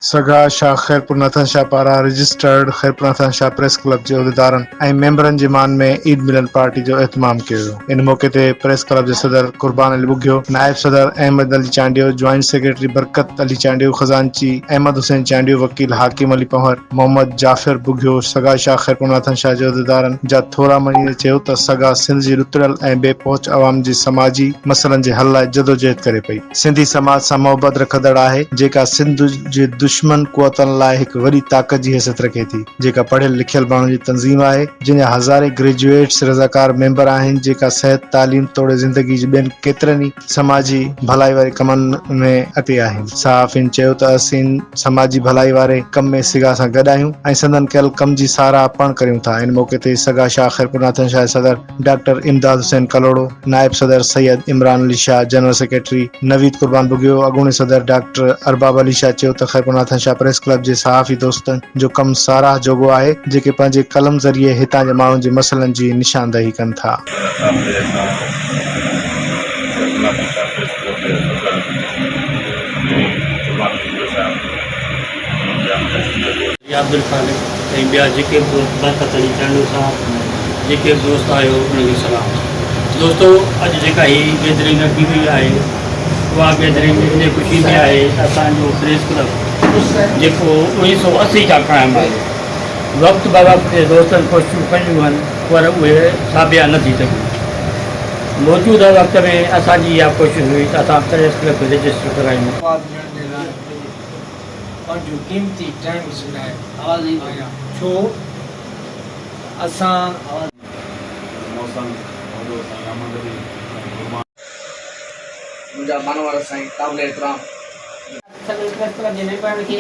سگا شاخ خيرپور ناٿن شاهه پاران registered Khairpur Nathan Shah press club جي عهديدارن ۽ ميمبرن جي مان ۾ عيد ملن پارٽي جو اهتمام ڪيو ويو. ان موقعي تي پريس ڪلب جي صدر قربان علي ٻگهيو، نائب صدر احمد علي چانڊيو، جوائنٽ سيڪريٽري برڪت علي چانڊيو، خزانچي احمد حسين چانڊيو، وڪيل حاڪم علي پنهور، محمد جعفر ٻگهيو سگا شاخ خيرپور ناٿن شاهه جي عهديدارن جا ٿورا مڃيندي چيو ته سگا سنڌ جي ڏتڙيل ۽ بي پهچ عوام جي سماجي مسئلن جي حل لاء جدوجهد ڪري پئي. سنڌي سماج سان محبت رکندڙ آهي، جيڪا سنڌ جي دشمن قوتن لاء هڪ وڏي طاقت جي حيثيت رکي ٿي، جيڪا پڙهيل لکيل ماڻهن جي تنظيم آهي، جنهن جا هزارين گريجوئيٽس رضاڪار ميمبر آهن، جيڪا صحت، تعليم توڙي زندگي جي ٻين ڪيترن ئي سماجي ڀلائي واري ڪمن ۾ اڳتي آهن. صحافين چيو ته اسين سماجي ڀلائي واري ڪم ۾ سگا سان گڏ آهيون ۽ سندن ڪيل ڪم جي ساراهه پڻ ڪريون ٿا. ان موقعي تي سگا شاهه خيرپور ناٿن شاهه جي صدر ڊاڪٽر امداد حسين ڪلهوڙو، نائب صدر سيد عمران علي شاهه، جنرل سيڪريٽري نويد قربان ٻگهيو، اڳوڻي صدر ڊاڪٽر ارباب علي شاهه چيو ته خيرپور ناٿن شاهه پريس ڪلب جي صحافي دوستن جو ڪم ساراهه جوڳو آهي، جيڪي پنهنجي قلم ذريعي هتان جي ماڻهن جي مسئلن جي نشاندهي ڪن ٿا. عبدالخالق ۽ ٻيا جيڪي به دوست برڪت علي چانڊيو صاحب جيڪي به دوست آهيو انهن کي سلام دوستو اڄ جيڪا هي گيدرنگ رکي وئي آهي اها گيدرنگ ان خوشي ۾ آهي ته اسان جو پريس ڪلب جيڪو 1980 کان قائم آهي وقت به وقت دوستن ڪوششون ڪيون آهن پر اهي ساڀيا نه ٿي سگهيون موجوده وقت ۾ اسان جي اها ڪوشش هئي ته اسان پريس ڪلب کي رجسٽر ڪرايون. پنهنجو قيمتي ٽائيم ڏيڻ لاء آيا ڇو ته اسان. موسم وڏو سائين احمد علي سائين قربان. منهنجا مانوارا سائين قابل احترام. سڀني پريس ڪلب جي ميمبرن کي